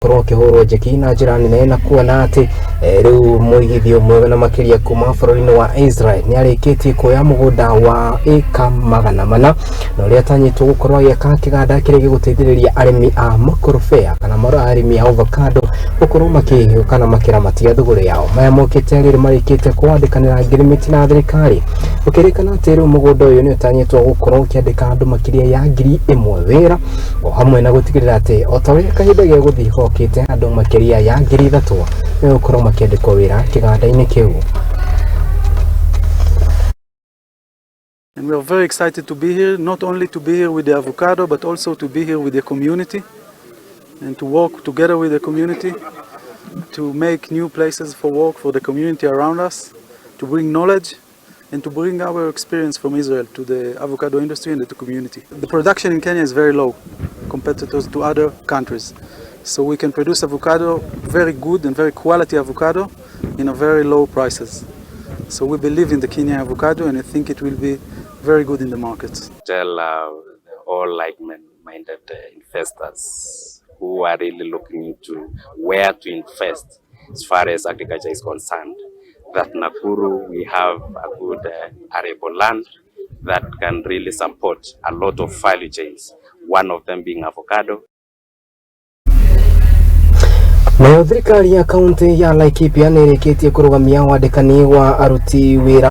Gũkorwo ũkĩhũrwo njeki na njĩra nene na kuona atĩ rĩu mũigithio ũmwe na makĩria kuma bũrũri-inĩ wa Israel nĩ arĩkĩtie kuoya mũgũnda wa ĩka 400 na ũrĩa atanyĩtwo gũkorwo agĩaka kĩganda kĩrĩa gĩgũteithĩrĩria arĩmi a makorobea kana arĩmi a avocado gũkorwo makĩ kana makĩramatia thũgũrĩ yao. Maya mokĩte rĩrĩ marĩkĩte kwandĩkanĩra ngirimiti na thirikari, gũkĩrĩkana atĩ rĩu mũgũnda ũyũ nĩ ũtanyĩtwo gũkorwo ũkĩandĩka andũ makĩria ya 1000 wĩra, o hamwe na gũtigĩrĩra atĩ o ta ũrĩa kahinda gegũthiĩ gokĩte, andũ makĩria ya 3000 megũkorwo makĩandĩkwo wĩra kĩganda-inĩ kĩu. And we are very excited to be here, not only to be here with the avocado, but also to be here with the community and to work together with the community to make new places for work for the community around us, to bring knowledge and to bring our experience from Israel to the avocado industry and to the community. The production in Kenya is very low compared to other countries. So we can produce avocado, very good and very quality avocado, in a very low prices. So we believe in the Kenya avocado and I think it will be very good in the market. Tell all like-minded investors who are really looking into where to invest as far as agriculture is concerned, that Nakuru, we have a good arable land that can really support a lot of value chains, one of them being avocado. Nayo thirikari ya kaunti ya Laikipia nĩ ĩrĩkĩtie kũrũgamia wandĩkani wa aruti wĩra.